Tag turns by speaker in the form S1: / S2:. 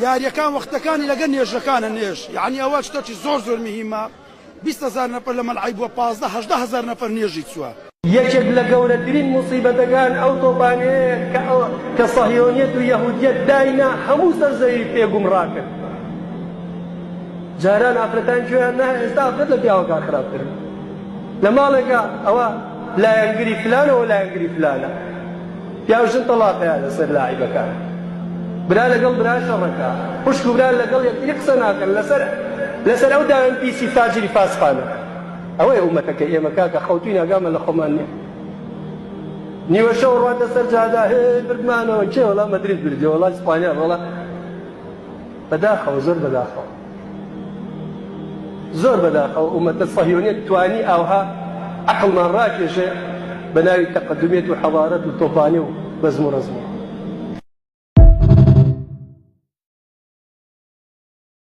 S1: یاریەکان وەختەکانی لەگەر نێژەکانە نێژ یعنی ئەوە شتەکی زۆر زۆر مهمە 20 هەزار نەفەر لە مەلعەی بووە 15 18 هەزار نەفەر نێژی چووە.
S2: یەکێک لە گەورەترین موسیبەتەکان ئەو تۆپانەیە کە کە سەهیۆنیەت و یەهودیەت داینا هەموو سەر زەوی پێ گومڕا کرد. جاران ئافرەتان گوێیان نایە ئێستا ئافرەت لە پیاوەکان خراپترن. لە ماڵێکا ئەوە لایەنگری فلانە و لایەنگری فلانە. پیاو ژن تەڵاقەیان لەسەر لاعیبەکان. برا لەگەڵ برا شەڕەکا. خوشک و برا لەگەڵ یەکتری قسە ناکەن لەسەر لەسەر ئەو داوێن پیسی فاجری فاسقانە. ئەوەیە ئومەتەکەی ئێمە کاکە خەوتوین ئاگامان لە خۆمان نیە. نیوە شەو ڕواتە سەر جادە هێ بردمانەوە کێ وەڵا مەدرید بردی وەڵا ئیسپانیا وەڵا بەداخەوە زۆر بەداخەوە زۆر بەداخەوە ئومەتە سەهیۆنیەت توانی ئاوها عەقڵمان ڕاکێشێ بە ناوی تەقەدومیەت و حەضارەت و تۆپانی و بەزم و ڕەزمەوە.